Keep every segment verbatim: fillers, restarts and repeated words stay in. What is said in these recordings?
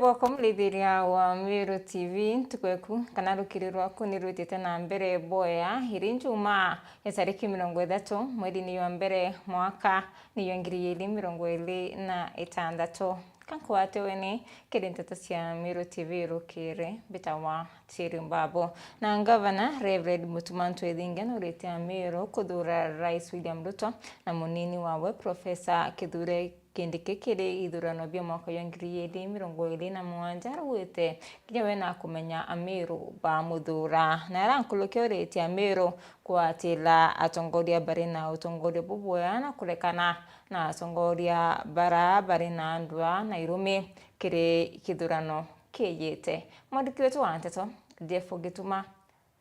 Kwako mrithiria wa Meru T V, ntuku eku kana rukiri rwaku ni rwitite na mbere bwea. Iri Njumaa ya tariki mirongo ithatu, mweri ni wa mbere, mwaka ni wa ngiri igiri mirongo iri na itantatu. Kankwate weni kiri nteto cia Meru T V rukiri, mbitawa Chiri Mbabu. Na Ngavana Reverend Mutuma Ntwethingia nuritie Ameru kuthura Rais William Ruto na munini wawe Professor Kithure Kindiki kiri ithurano bia mwaka jwa ngiri igiri mirongo iri na mugwanja, araugite kinya we nakumenya Ameru bamuthura. Na arankurukia uritie Ameru kwatira atongoria bari na utongoria bubwega na kurekana na atongoria bara bari na ndwaa na irumi kiri kithurano kiijite. Mwandiki wetu wa nteto, Jeff Gituma,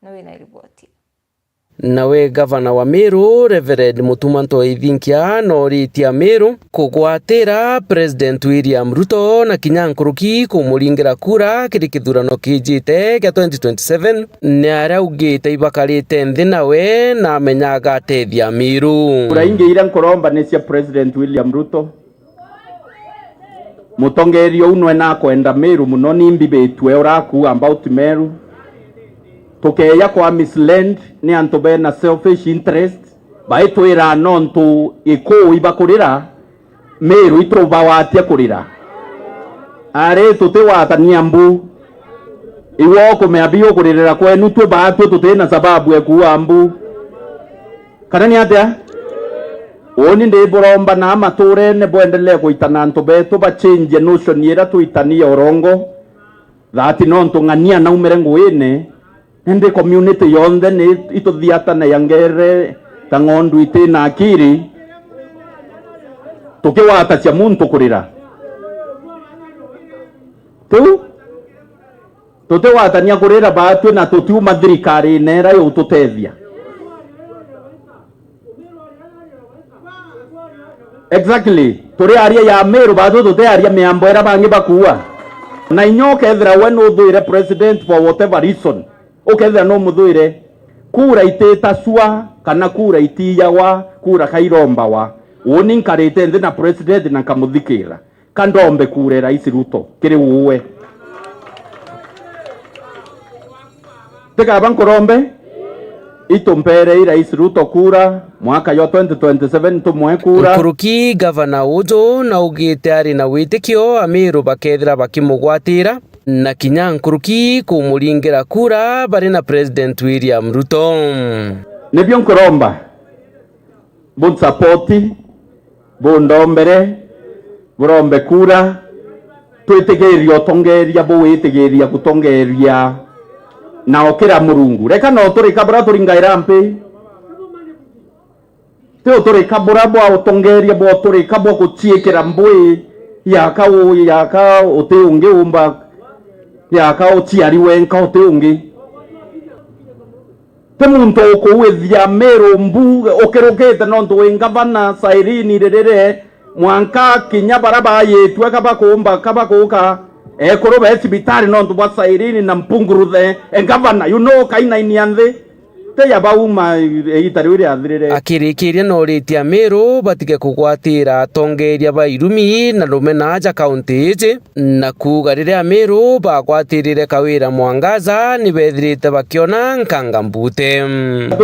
ni wina riboti. Nawe gavana wa Meru, Reverend Mutuma Ntwethingia, noritie Ameru kugwatira President William Ruto na kinya nkuruki kumuringira kura kiri kithurano kiijite kia twenty twenty-seven. Ni aria augite ibakarite nthi nawe na amenya agatethia Ameru. Kura ingi iria nkuromba ni cia President William Ruto. Mutongeria uu nwe nakwenda Meru muno, ni mbibitue urakua about Meru. Tukeeja kwa mislead ni antu bena selfish interest, baitwira nontu Gikuu ibakurira, Meru itubagwatia kurira. Ari tutigwatania mbu. Iwe ukumea bi ukuririra kwenu, twi baatwi tutina sababu ya kuua mbu. Kana ni atia? Uuni ndiburomba na maturene bwendelee kuitana antu betu, bachenjie notion iria tuitani ya urongo, that nontu ng'ania naumire nguine, indi community yonthe ni ituthiatana ya ngere ta ng'ondu itina akiri, tukiwatacia muntu kurira. Tiu? Tutigwatania kurira baatwi na tutiuma thirikarine ira yututethia. Exactly. Turi aria ya Meru, baatwi tutiaria miambo ira bangi bakuua. Na inya ukethira we nuthwire president for whatever reason, ukethira numuthwire, kura ititasua kana kura itiyagwa, kura kairombawa. Uuni nkarite nthi na president na nkamuthikira. Ka ndombe kura ya Rais Ruto kiri uwe? Tikaba nkurombe? Itumperei Rais Ruto kura, mwaka jwa twenty twenty-seven tumwe kura. Nkuruki gavana uju naugite ari na witikio Ameru bakethira bakimugwatira, na kinya nkuruki kumuringira kura bari na President William Ruto. Nibio nkuromba. Bunsapoti, bundombere, burombe kura, twitigiria utongeria buwitigiria gutongeria na ukira Murungu. Reka no turika bura turingaira mpi. Ti uturika bura bwa utongeria bwa uturika bwa guciikira mbui yaka u-, yaka uti ungi umba, yaka uciari wenka uti ungi. Ti muntu ukuwithia Meru mbu ukirukite nontu wi ngavana Cyrene Ririre, mwanka kinya bara bayitue ka bakumba ka bakuka, ekuru be cibitari nontu bwa Cyrene na Mpunguruthe e ngavana, you know, kainainia nthi. Ti ya bauma iita riu riathirire. Akirikiria noritie Ameru batige kugwatira atongeria ba irumi na rumena aja kaunti iji. Na kuuga riria Ameru bagwatirire Kawira Mwangaza, ni bethirite bakiona nkanga mbute.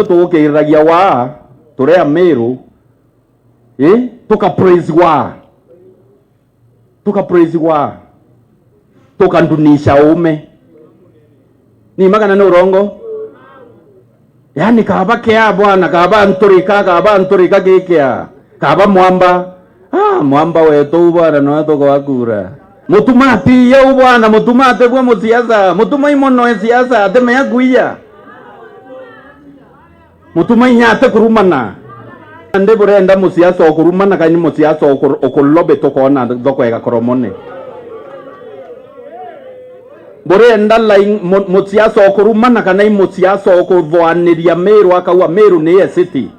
Tugukiriragia waa, turi Ameru, ii, tuka praise waa. Tuka praise waa. Tukandunisha uume. Ni makana ni urongo? Yaani, kaba kia bwana, kaba nturika, kaba nturika gikia, kaba mwamba. Ah, mwamba wetu u bwana, noe tugwakura. Mutumati ye u bwana, mutumati bwa musiasa, mutuma imono e siasa, atemea kuiya. Mutuma inya ate kurumana. Ndi burenda musiasa o kurumana, kana ni musiasa o kur-, o kulobe tukona thoko ega koromone? Burenda line mu-, musiasa o kurumana kana i musiasa o kuthoaniria Meru, akauga Meru ni ye city?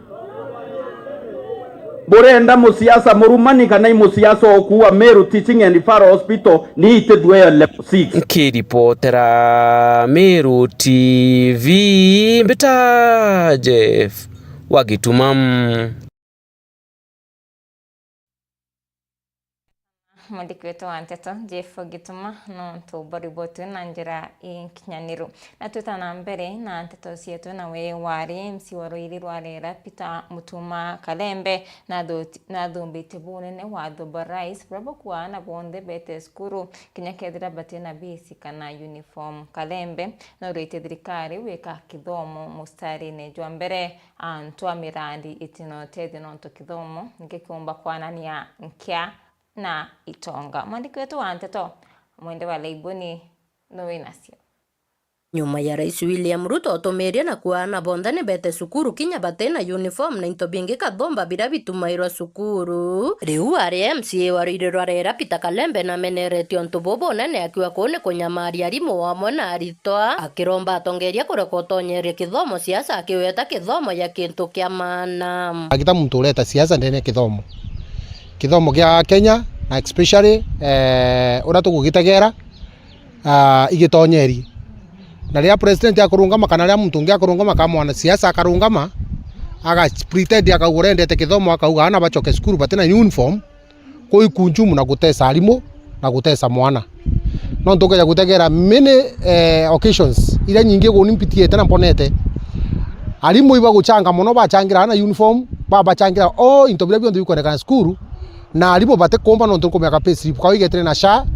Burenda musiasa murumani kana i musiasa o kuuga Meru Teaching and Referral Hospital ni itithue level six? Nkiripotera Meru T V, mbita Jeff wa Gituma. Mwandiki wetu wa nteto, Jeff Gituma, nontu bwa riboti na njira inkinyaniru. Na twita na mbere na nteto cietu, nawe wari M C wa rwiri rwa Rera, Peter Mutuma Kalembe, nathuti-, nathumbitie bunene watho bwa rais buria bukuaga aana bonthe bete cukuru, kinya kethira batina bisi kana uniform. Kalembe nauritie thirikari gwika kithomo mustarine jwa mbere, antu a mirandi itina utethio, nontu kithomo nikio kiumba kwanania nkia na itonga. Mwandiki wetu wa nteto, Mwende wa Laiboni, no winacio. Nyuma ya Rais William Ruto utumiria na kuaga aana bonthe ni bete cukuru kinya batina uniform na into bingi kathumba biria bitumairwa cukuru. Riu ari M C A wa rwiri rwa Rera, Peter Kalembe, nameneretie untu buu bunene, akiuga kuu ni kunyamaria arimu amwe na aritwa, akiromba atongeria kureka utonyeria kithomo siasa, akiweta kithomo ya kintu kia maana. Agita muntu ureta siasa ndene kithomo. Kithomo gia Kenya, na especially, eh, uria tugugitegera, ah, igitonyeri. Na riria president akurungama, kana riria muntu ungi akurungama, kana mwanasiasa akarungama, aga pretend akauga urendete kithomo, akauga aana bacoke cukuru batina uniform, kuu ikunjumu na gutesa arimu na gutesa mwana. Nontu ukeja gutegera many, eh, occasions iria nyingi uguni mpitiite na mbonete, arimu ibaguchanga mono, bachangira aana uniform, babachangira o into biria bionthe bikwendekana cukuru, na arimu batikumba nontu nkumenya ka payslip kao igetire na SHA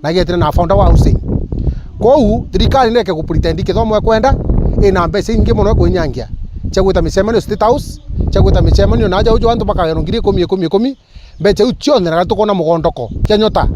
na igetire na affordable housing. Kwou thirikari nireke gupretend kithomo ekwenda, ina mbeca inyingi mono ekwinyangia cia gwita micemanio State House, cia gwita micemanio na aja uju antu bakagerwa ngiri ikumi, ikumi, ikumi, mbeca iu cionthe na tukona mugondoko cia nyota,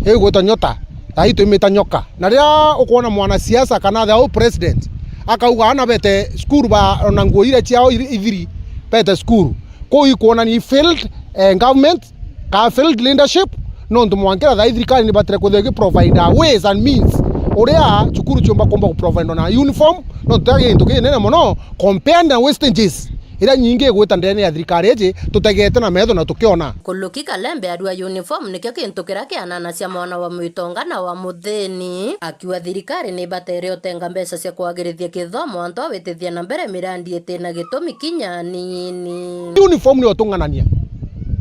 iu igwitwa nyota, thaa ii twimita nyoka. Na riria ukwona mwanasiasa kana the whole president akauga aana bete cukuru ba, ona nguo iria ciao iri-, ithiri, bete cukuru, kuu ikwonania i failed, eh, government, ka failed leadership, nontu mwankira thaa ii thirikari nibatire kwithirwa igiprovide ways and means uria cukuru ciumba kumba kuprovide na uniform, nontu tia gintu kinene mono compared na wastages iria nyingi igwita ndene ya thirikari iji tutegete na metho na tukiona. Kuluki Kalembe ariuga uniform nikio kintu kiria kiananacia mwana wa mwitonga na wa muthini, akiuga thirikari nibatere utenga mbeca cia kwagirithia kithomo antu a gwitithia na mbere mirandi itina gitumi kinya nini. Uniform ni utung'anania.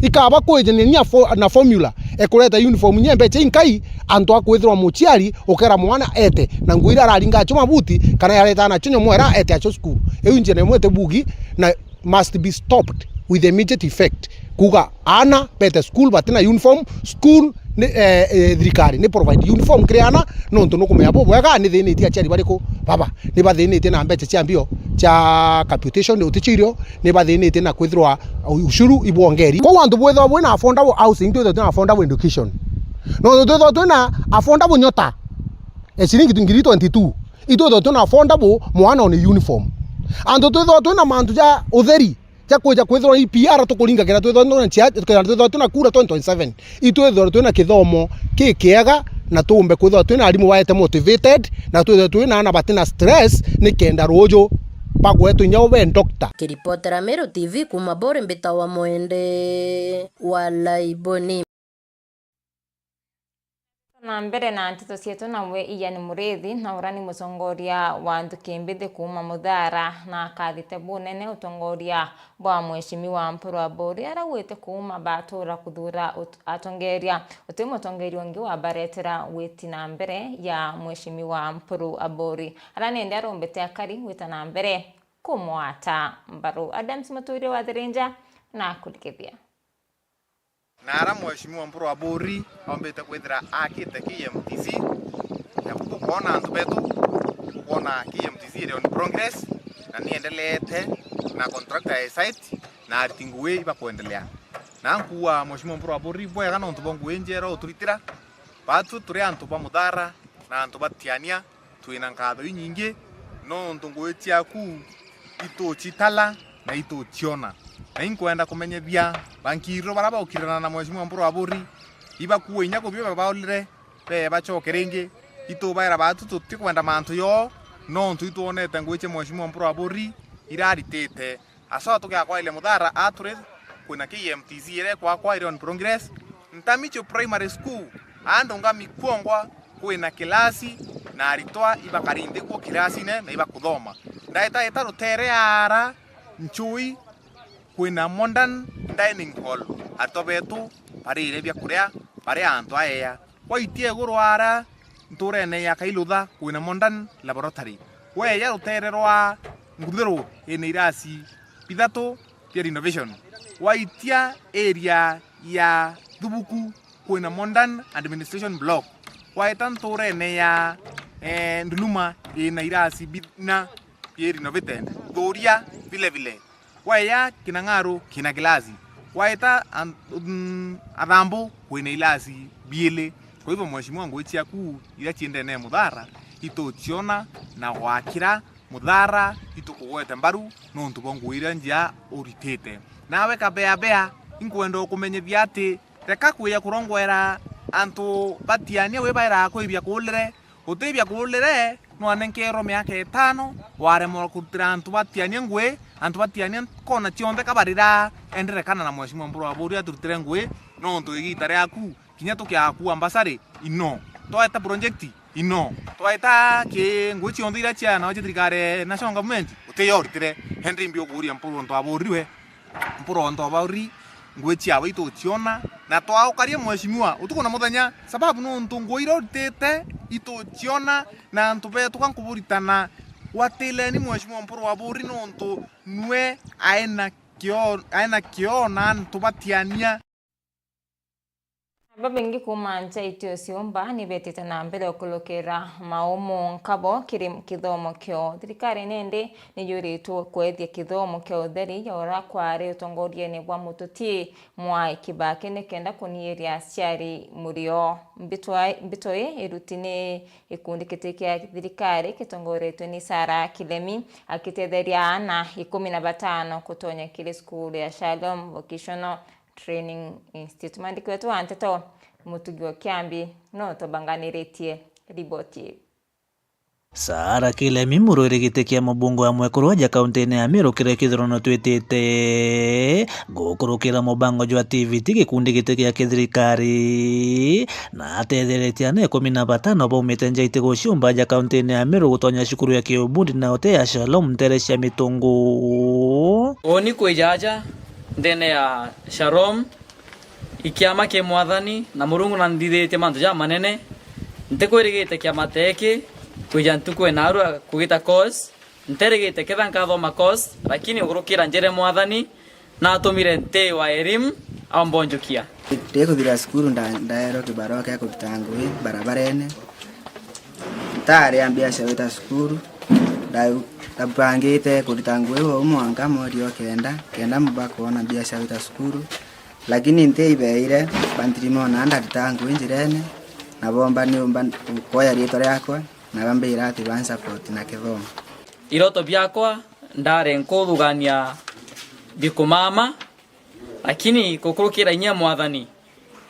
Ikaba kwijania fo-, na formula ekureta uniform nye mbeca inkai, antu a kwithirwa muciari ukera mwana ete na nguo iria araringa acio mabuti, kana yareta nacio nyomwera ete acio cukuru. Iu njira imwe itibugi na must be stopped with immediate effect. Kuuga aana bete school batina uniform, school ni, eh, eh, thirikari ni provide uniform kiri aana, nontu nukumenya bubwega ni thinitie aciari bariku baba, ni bathinitie na mbeca cia mbio cia capitation, uticio irio, ni bathinitie na kwithirwa ushuru ibwongeri. Kwou antu bwithirwa bwina affordable housing, twithirwa twina affordable education, nontu twithirwa twina affordable nyota, eh, ciringi ngiri twenty-two, itwithirwa twina affordable mwana one uniform, antu twithirwa twina mantu ja utheri, ja kwija kwithirwa i P R tukuringagira, twithirwa twina chia-, twithirwa twina kura twenty twenty-seven, itwithirwa twina kithomo kikiega, na tuumbe kwithirwa twina arimu baete motivated, na twithirwa twina aana batina stress, nikenda ruuju bagwetwe inya ube doctor. Kiripotera Meru T V kuuma Buri, mbita wa Mwende wa Laiboni. Na mbere na nteto cietu, nawe Ian Muriithi, na uria ni mutongoria wa nthuki mbithi kuuma Muthara, na akathite bunene utongoria bwa Mheshimiwa Mpuru Aburi, aria augite kuuma batura kuthuura ut-, atongeria, uti mutongeria ungi wabaretera witi na mbere ya Mheshimiwa Mpuru Aburi, aria nende arombete akari gwita na mbere kumwata mbaru. Adams Muturi wa Thirinja na kurikithia. Na ara Mheshimiwa Mpuru Aburi ombite kwithira akite K M T C, na bukwona antu betu, bukwona K M T C iri on progress, na ni endeleete na contractor ya site, na ariti ngugi ibakwendelea. Na nkuuga Mheshimiwa Mpuru Aburi bwega nontu bwa ngugi njera uturitira. Batu turi antu ba Muthara na antu ba Tiania, twina nkatho inyingi, nontu ngugi ciaku itucitala na ituciona. Na inkwenda kumenyethia bankiriro baria baukirana na Mheshimiwa Mpuru Aburi, ibakuue inya kubio babaulire, bee bacoke ringi. Itubaira batu tutikwenda mantu yoo, nontu itwonete ngugi cia Mheshimiwa Mpuru Aburi iraritite. Aso tugiakwaire Muthara aturi, kwina K M T C iria ikwakwa iri on progress. Ntamicho Primary School, andu ngami kwongwa, kwina kilasi na aritwa ibakari nthi kuo kilasine na ibakuthoma. Ndaitaita rutere ara nchui, kwina modern dining hall, aritwa betu barire biakuria, aria antu aeya. Waitia iguru ara nturene ya Kailutha kwina modern laboratory. Weya rutere rwa Nguthiru ina irasi bithatu bia renovation. Waitia area ya Thubuku kwina modern administration block. Waeta nturene ya, eh, Nduluma ina irasi bina bia renovated. Thuria vile vile. Waeya Kinang'aru kina kilasi. Waeta an-, mm, Athambu kwina ilasi biili. Kwa hivyo, mheshimiwa, ngugi ciaku iria ciendene muthara ituciona na gwakira muthara itukugwete mbaru nontu bwa ngugi iria njia uritite. Nawe kabeabea, inkwenda ukumenyithia ati reka kwija kurongwera antu batiania wi bairaga kwibia kuulire. Utibia kuulire, nwanenkerwe miaka itano, waremwa kurutira antu batiania ngugi, antu batiania kona cionthe kabarira, enderekana na mheshimiwa Mburu wa Buri aturutire ngugi, nontu igita riaku, kinya tukiaga kua mbasari, ino. Twaeta project, ino. Twaeta ki ngugi cionthe iria ciana cia thirikari, national government, utiyo uritire, hendi mbi ukuuria Mburu ontu aburirwe. Mpuro ontu abauri, ngugi ciawe ituciona, na twaukaria mheshimiwa utuku na muthenya, sababu nontu ngugi iria uritite ituciona, na antu betu ka nkuburitana, gwatileni mheshimiwa Mpuro wa Buri nontu nwe aena kio, aena kio na antu batiania. Babaingi kuuma nja itio ciumba ni betite na mbere ukurukira maumu nkabo kiri kithomo kiao. Thirikari nindi ni yuritwe kwethia kithomo kia utheri ya uria kwari utongoriene bwa mututi Mwai Kibaki nikenda kunyiria aciari murio. Mbito ai-, mbito ii iruti ni gikundi giti kia thirikari gitongoretwe ni Sarah Kilemi, akitetheria aana ikumi na batano kutonya kiri cukuru ya Shalom Vocational Training Institute. Mwandiki wetu wa nteto, Mutugi wa Kiambi, no tubanganiritie riboti ii. Sarah Kilemi, murwiri giti kia mubunge wa mwekuru aja kaunti-ini ya Meru, kiria kithurano twitite gukurukira mubango jwa T V T, gikundi giti gia kithirikari, na atetheretie aana ikumi na batano baumite nja itigu ciumba aja kaunti-ini ya Meru gutonya cukuru ya kiubundi na uti ya Shalom ntere cia Mitungu. Uuni kwija aja ndene ya Shalom, ikiama ki Mwathani, na Murungu na nthithitie mantu jamanene. Ntikwirigite kiama ta giki kwija ntuku ya narua kugita course. Nterigite ketha nkathoma course, lakini ukurukira njire Mwathani, natumire nti wa elimu, aumba unjukia. Ndikuthira cukuru nda-, ndaerwa kibarua kia kuruta ngugi barabarene. Ntaari a mbiacara wita cukuru, nda-, ndabangite kuruta ngugi uu mwanka mweri o kenda, kenda mba kwona mbiacara wita cukuru. Lakini ntiibeire, bantirimona ndarita ngugi njirene, na bomba niumba kwoya riitwa riakwa, na bambira ati bansupport na kithomo. Iroto biakwa ndari nkuthugania bikumama, lakini kukurukira inya Mwathani,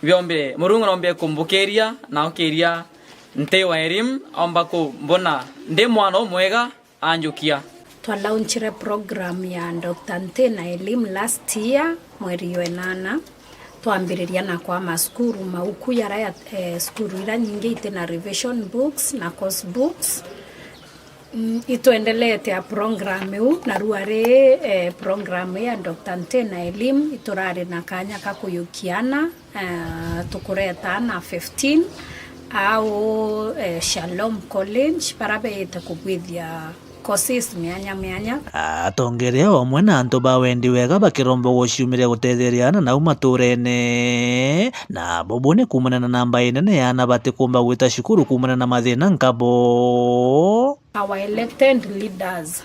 biombire, Murungu noombire kumbukiria na ukiria nti wa elimu, aumba kumbona ndi mwana umwega, anjukia. Twalaunchire program ya Doctor Ntina Elimu last year, mweri wa inana. Twambiriria na kwa masukuru mauku yara ya, eh, sukuru ira nyingi itina revision books na course books. Mm, itwendelete a program iu, na rua ri, eh, program ya Doctor Ntina Elimu, iturari na kanya ka kuyukiana, eh, tukureta na fifteen au, eh, Shalom College, bara beite kubwithia courses mianya mianya. Atongeria o amwe na antu ba wendi wega bakiromba guciumire gutetheria aana nau maturene, na bubu ni kuumana na namba inene ya aana batikumba gwita cukuru kuumana na mathina nkabo. Our elected leaders,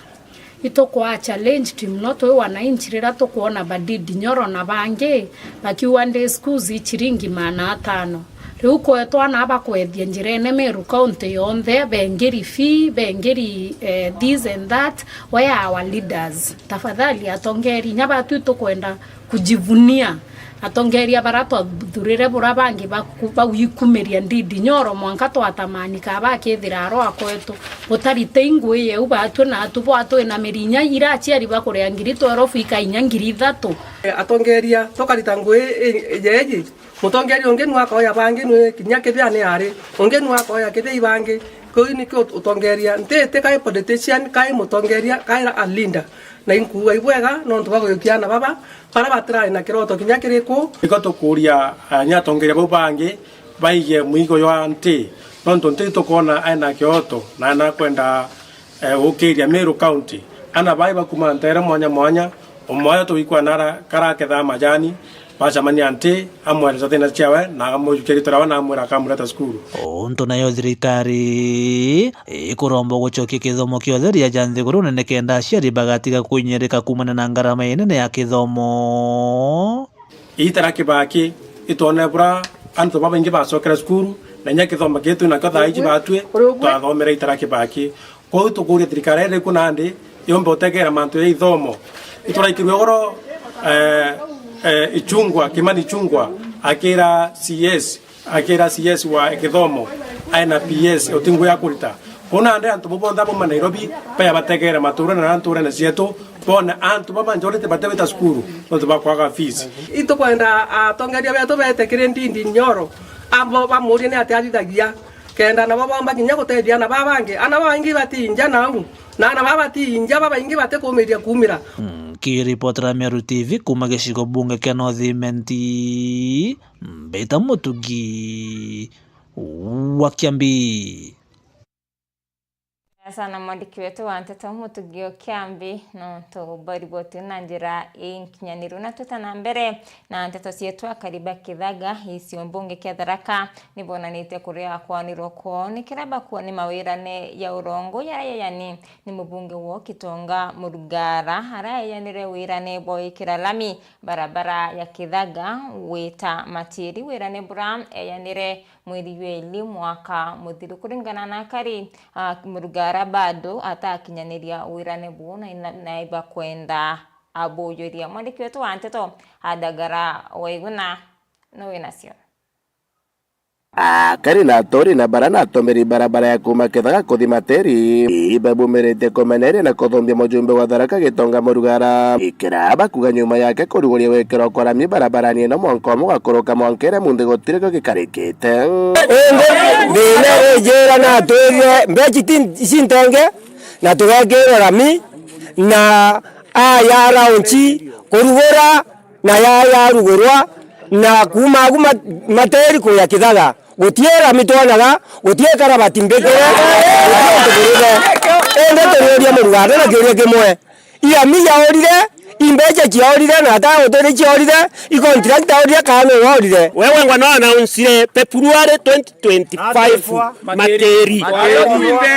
itukwaa challenged mono twi wananchi riria tukwona badidi nyoro na bangi bakiuga ndi schools i chiringi maana atano. Riu kwetwa aana bakwethia njirene Meru County yonthe, bengiri fee, bengiri, eh, this and that. Where are our leaders? Tafadhali, atongeri, inya batu itukwenda kujivunia atongeria bara twathurire bura bangi baku-, bagwikumiria ndindi nyoro mwanka twatamani ka bakithira arwa kwetu. Butarite ingui yeu batwe natu bwatwinamiria inya ira aciari bakuria ngiri twelve ika inya ngiri ithatu. Atongeria tukarita ngui i-, i-, yeji. Mutongeria ungi nu akoya bangi nu kinya kithia ni ari. Ungi nu akoya kithia ibangi. Kuu nikio utongeria, nti, ti kai politician, kai mutongeria, kai a leader. Na inkuuga ibwega nontu bwa gujukia aana baba, baria batirari na kiroto kinya kiriku. Niko tukuuria, eh, nya atongeria bau bangi baigie mwigo jwa nti, nontu nti tukwona aina kioto na anakwenda, eh, gukiria Meru County. Aana bai bakuma nteere mwanya mwanya, umwe ayo tugikua nara karakethaa majani, bacemania nti, amweresa thina ciawe, na amujukia riitwa riawe, na amwira akamureta cukuru. Untu nayo thirikari ikuromba gucokia kithomo kia utheria ja nthigurune nikenda aciari bagatiga kuinyirika kuumania na ngarama inene ya kithomo. Iita ria Kibaki, itwonere bura antu babaingi bacokere cukuru, na inya kithomo kiria twi nakio thaa iji batwi twathomere iita ria Kibaki. Kwou tukuuria thirikari iri ku nandi yumbe utegera mantu ja ithomo. Ituraikirwe ugoro, eh, eh, Ichungwa, Kimani Ichungwa, akira C S, akira C S wa kithomo, aina P S, uti ngugi ya kurita. Kwou nandi antu bau bonthe bauma Nairobi, baya bategere maturene na nturene cietu, bone antu baba majority batibita cukuru, nontu bwa kwaga fees. Itukwenda atongeria betu bete kiri Ndindi Nyoro, abo bamurie ni atia athithagia. Kenda nabo boomba kinya gutethia aana baa bangi. Aana babaingi batiinja nau, na aana baa batiinja, babaingi batikuumiria kuumira. Nkiripotera Meru T V kuuma gicigo bunge kia North Imenti, mbita Mutugi wa Kiambi. Sana mwandiki wetu wa nteto Mutugi o Kiambi, nontu bwa riboti na njira inkinyaniru. Na twita na mbere na nteto cietu, akari ba Kithaga, gicigo mbunge kia Tharaka, nibonanitie kuria kwanirwa kwoo ni kiria bakuoni mawirane ya urongo jaria yeyani ni mubunge wo Kitonga Murugara, aria eyanire wirane bwa gwikira lami barabara ya Kithaga gwita Matiri, wirane bura eyanire mweri jwa ili mwaka muthiru. Kuringana na akari, a, Murugara bado atakinyaniria wirane buu na ina-, na ibakwenda abujuria. Mwandiki wetu wa nteto Adagara Waiguna no winacio. Akari na aturi na bara na atomeri barabara ya kuuma Kithaga kuthi Matiri, ibabumirite kumeneria na kuthumbia mujumbe wa Tharaka Gitonga Murugara. Kira bakuga nyuma yake kuruguria gwikirwa kwa rami barabarani ino mwanka umwe ugakuruka mwanka iria munthi gutiri kio gikarikite. Indi thina ijira na atwirire mbechi ti, cintenge na tugekirwa rami na aya raunchi kurugura na ya, yarugurwa na kuuma agu ma-, Matiri kuya Kithaga. Gutii rami twonaga, gutii karabati mbikire, gutii untu burire. Indi turiuria Murugara na kiuria kimwe. Irami yaurire, imbeca ciaurire, na ata uturi ciaurire, icontract aurire, kana nu waurire? We wengwa no announcire February twenty twenty-five Matiri.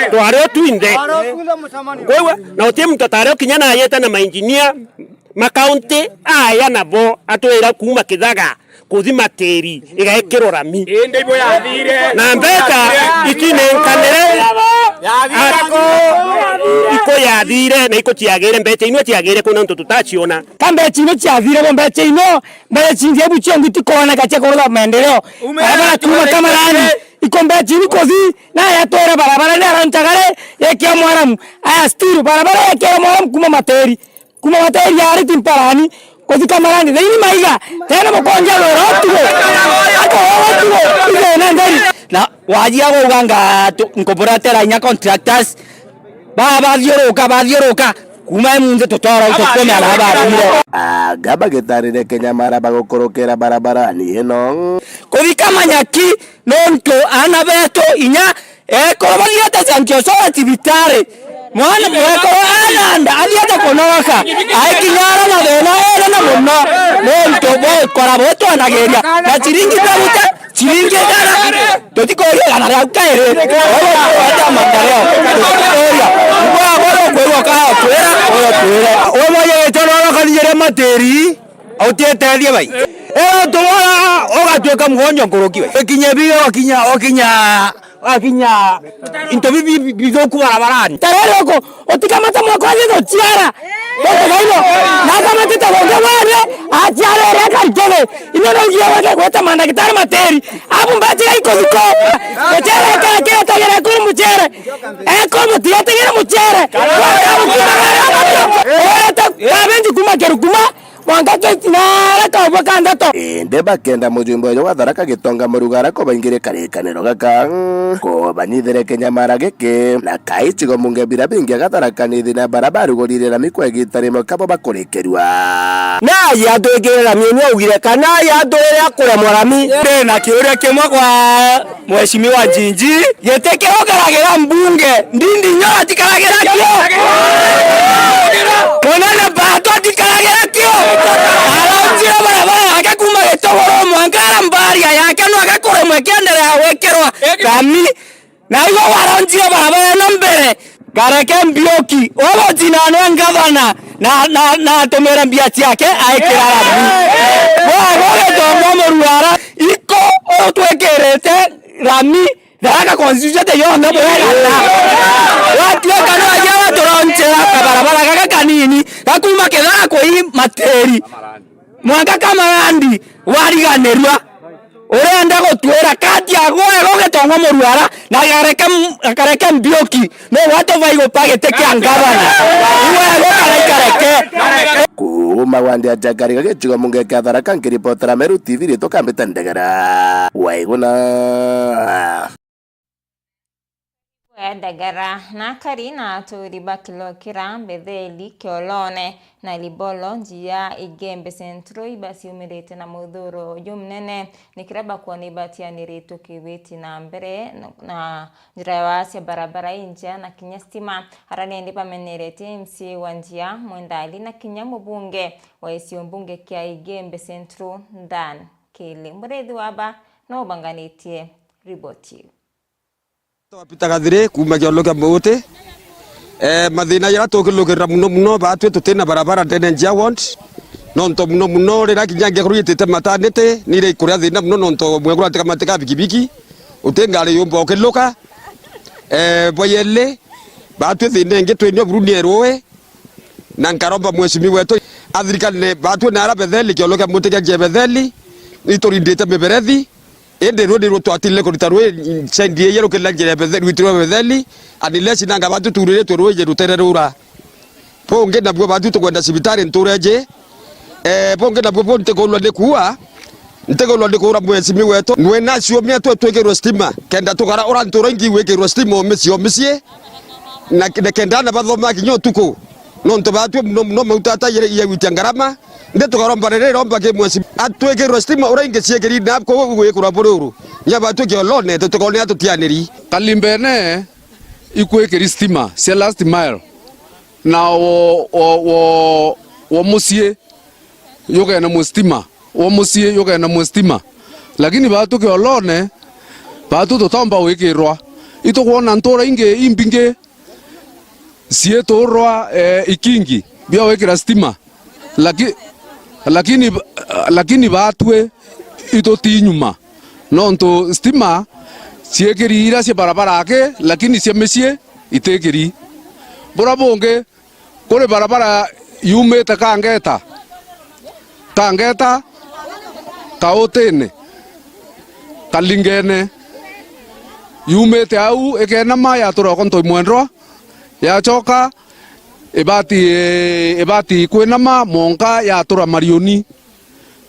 Twari o twinthe. Kwou, na uti muntu atari o kinya nayete na mainjinia ma county aya nabo atwira kuuma Kithaga kuthi Matiri igekirwa rami. Indi ibo yathire. Na mbeca itinenkanire. Yathire. Iko yathire na iko ciagire, mbeca inwe ciagire ku nontu tutaciona. Ka mbeca inwe ciathire bo, mbeca inwe, mbeca cingi ebu cionthe itikooneka cia kurutha maendeleo. Barabara kuuma Kamarani, iko mbeca inwe kuthi, na yatwira barabara ni aranchagare, yekia Mwaramu. Aya still, barabara yekia Mwaramu kuuma Matiri. Kuuma Matiri ya Ariti Mparani, kuthika Marani, thaini maiga, tena mukonja rwera utugo. Ako wewe utugo, ithena ntheri. Na wajia gauga nga tu-, nkuburatera inya contractors, ba-, bathiuruka, bathiuruka, kuuma emunthi tutora utukume ala barumire. Anga bagitarire kinya mara bagukurukira barabarani ino. Kuthika manyaki, nontu aana betu inya ekuru bathiete Saint Joseph cibitari. Mwana mwekuru aganda athiete kunogoka. Aikinyara na thina ere na muno. Nontu bwa ukora butwanagiria. Na ciringi tabuta, ciringi igana. Tutikuria igana riaku kairi. Oyo tuwete maendeleo. Tutikuria. Kwa boyo kwirwo kaya twira, oyo twire. Oyo moyo witwa norokanire Matiri. Utitethia bai. Ero tuwara ugatuika mugonjo nkuruki we. Ikinye biyo, okinya, okinya, okinya into bibi bi-, bithuku barabarani. Tarere uku, utikamata mwaka wa thithu ciara. Uku baino, nakamatite gungi wari, aciarere akarikege. Ino no ugie wake gweta mandagitari Matiri. Abu mbaji gaiko thiko. Mucere kara kira tagere kuru mucere. Eko mutigatigire mucere. Waka mukuma gare. Orete kabenji kuma Kirukuma. Mwanka kiti na araka obwa kandato. Indi bakenda mujumbe uyu wa Tharaka Gitonga Murugara kubaingiria karikaniro gaka, kubanyithire kinyamara giki, na kaicigo munge bira bingi agatharakanithia na bara barugurire rami kwa igita rimwe kabo bakurikirua. Na yatwikire rami ni augire kana yatwire akuremwa rami. Ndi na kiuria kimwe kwa Mheshimiwa Njinji, giti kiu ukaragira mbunge, Ndindi Nyoro atikaragira kio. Munene Mbato atikaragira kio. Aronjire barabara yake kuma Gitogoro mwanka ara mbaria yake no agakuremwa ikiendelea gwikirwa rami. Na igwe waronjire barabara ino mbere. Kareke Mbiuki, ugucinanwe ngavana, na, na, na atumire mbia ciake aikira rami. Wego Gitonga Murugara, iko utwikirite rami, Tharaka constituency yonthe bwega na. Watuika no aja waturonchera kabarabara gaka kanini, gakuma Kithara kui Matiri. Mwanka Kamarandi wariganirua. Urenda gutwira kati ya gwe Gitonga Murugara na Kareke, Kareke Mbiuki, no watubai gupa giti kia ngavana? Iwe gukara ikareke. Kuuma wandi ya Jagariga gicigo munge kia Tharaka, nkiripotera Meru T V, ritwa Kambite Ndegera. Waiguna. Ndegera na akari na aturi ba Kilokira, Betheli, Kiolone na Libolo, njia Igembe Central, ibasiumirite na muthuro jumunene, ni kiria bakwona ibatianiritwe kibiti na mbere na, na njira ya wasia barabara injea na kinya stima. Ara nindi bamenerete M C A wa njia Mwendali na kinya mubunge wa gicigo mbunge kia Igembe Central, Dan Kili. Murithi waba no ubanganitie riboti iu. Peter Gathiri, kuuma Kiolo kia Mbuti. Eh, mathina jaria tukilukirira muno muno, batwi tutina barabara ndene njia ward. Nontu muno muno riria kinya ngekorwo itite mataniti, ni iria ikuria thina muno nontu mwekuru atika matika bikibiki, uti ngari yumba ukiluka. Eh, bwa yeli, batwi thina ingi twinio buruni erui, na nkaromba mheshimiwa wetu athirikane batwi na ara Betheli, Kiolo kia Mbuti kia njia Betheli, iturindite miberethi, indi ruu nirwo twatile kurita rui sendi iji rukirira njira ya Betheli, rwitirwe Betheli, unless nanga batwi tuuriritwe rui rutere rura. Bungi nabuo batwi tukwenda cibitari ntuura iji. Eh, bungi nabuo bu ntikulwa ni kuua, ntikulwa ni kuura mheshimiwa wetu. Nwena ciumia twe twikirwe stima, kenda tukara ura ntuura ingi wikirwe stima o micii o micii, na, na kenda ana bathoma kinya utuku. Nontu batwi muno muno mauta ata ya, ya gwitia ngarama, Ndi tukaromba riri romba ki mwesi. Atwikirwe stima uria ingi ciikiri na kuu gwikirwa bururu. Nya batwi Kiolone tutikone atutianiri. Kalimbene ikwikiri stima cia last mile. Na wo, wo, wo, wo mucii yugene mu stima. Wo mucii yugene mu stima. Lakini batwi Kiolone, batwi tutomba gwikirwa. Itukwona ntuura ingi imbingi ciiturwa, eh, ikingi bia gwikira stima. Laki-, lakini, lakini batwi ituti nyuma, nontu stima ciikiri iria cia barabara aki, lakini cia micii itikiri. Buria bungi, kuri barabara yumite Kangeta, Kangeta, Kautine, Kalingene, yumite au ikenama yatura oko Ntoi Mwendwa, yacoka ibati, ibati kwinama mwanka yatura Marioni.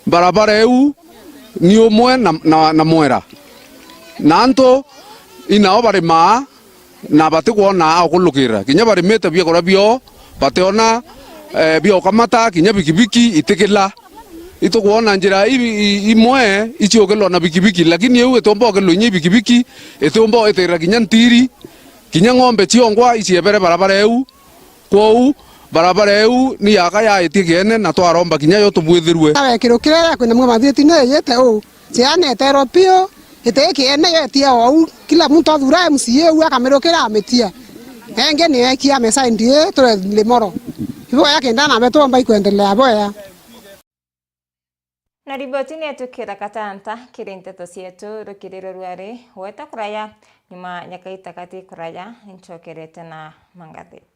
Barabara iu ni umwe na, na, na Mwera. Na antu inao barimaa na batikwona a ukulukirira. Kinya barimite biakuria biao, bationa, eh, bia ukamata, kinya bikibiki itikila. Itukwona njira i, i, imwe iciukilwa na bikibiki, lakini iu itiumba ukilwa inya ibikibiki, itiumba itirira kinya ntiri, kinya ng'ombe ciongwa iciebere barabara iu. Kwou, barabara iu ni yaka yaitie kiene na twaromba kinya yo tubwithirue. Wekirwo kiria kwina mwe mathieti ni iyite uu. Ciana eterwo piu, iti kiene yo etia ou. Kila muntu athura M C A uu akamirukira amitia. Engi ni ekia mesaindi ii turi Limoro. Iboya kenda nabe twomba ikwendelea boya. Na riboti ni etukira katanta kiri nteto cietu rukiriro rwari weta kuraya, nyuma ya kaita kati kuraya, ncokerete na mangatheti.